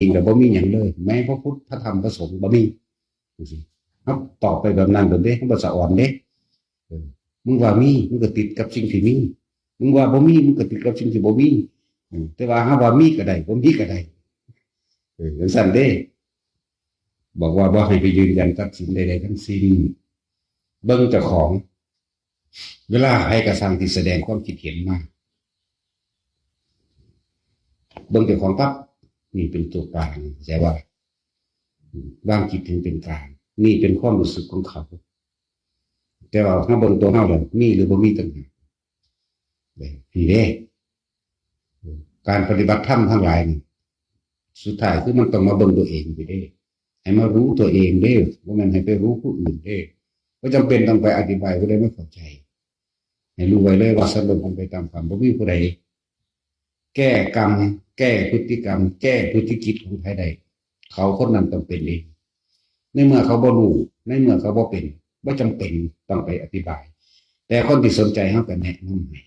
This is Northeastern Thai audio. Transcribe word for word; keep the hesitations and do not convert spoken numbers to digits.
ริงๆแล้วบ่มีหยังเลย แม้พระพุทธ พระธรรม พระสงฆ์บ่มีจังซี้ เฮาตอบไปแบบนั้นโลดเด้ เฮาบ่สะออนเด้ เออ มึงว่ามี มึงก็ติดกับสิ่งที่มี มึงว่าบ่มี มึงก็ติดกับสิ่งที่บ่มี อืม แต่ว่าเฮาว่ามีก็ได้ บ่มีก็ได้ เออ จังซั่นเด้ บอกว่าบ่ให้ไปยืนยันตัดสินใดๆทั้งสิ้น เบิ่งเจ้าของ เวลาใครกระซังที่แสดงความคิดเห็นมา เบิ่งเจ้าของปั๊บ นี่เป็นตัวกลาง เข้าใจว่า วางจิตให้เป็นกลาง นี่เป็นความรู้สึกของเขา แต่ว่าเฮาเบิ่งตัวเฮาแล้ว มีหรือบ่มีต่างหาก นี่เด้ การปฏิบัติธรรมทั้งหลายนี่ สุดท้ายคือมันต้องมาเบิ่งตัวเองไปเด้ ให้มารู้ตัวเองเด้ บ่แม่นให้ไปรู้ผู้อื่นเด้ บ่จำเป็นต้องไปอธิบายผู้ใดไม่เข้าใจ ให้รู้ไว้เลยว่าสัตว์โลกมันไปตามกรรม บ่มีผู้ใด แก้กรรม แก้พฤติกรรม แก้พฤติกิจของใครได้ เขาคนนั้นต้องเป็นเอง ในเมื่อเขาบ่รู้ ในเมื่อเขาบ่เป็น บ่จำเป็นต้องไปอธิบาย แต่คนที่สนใจเฮาก็แนะนำให้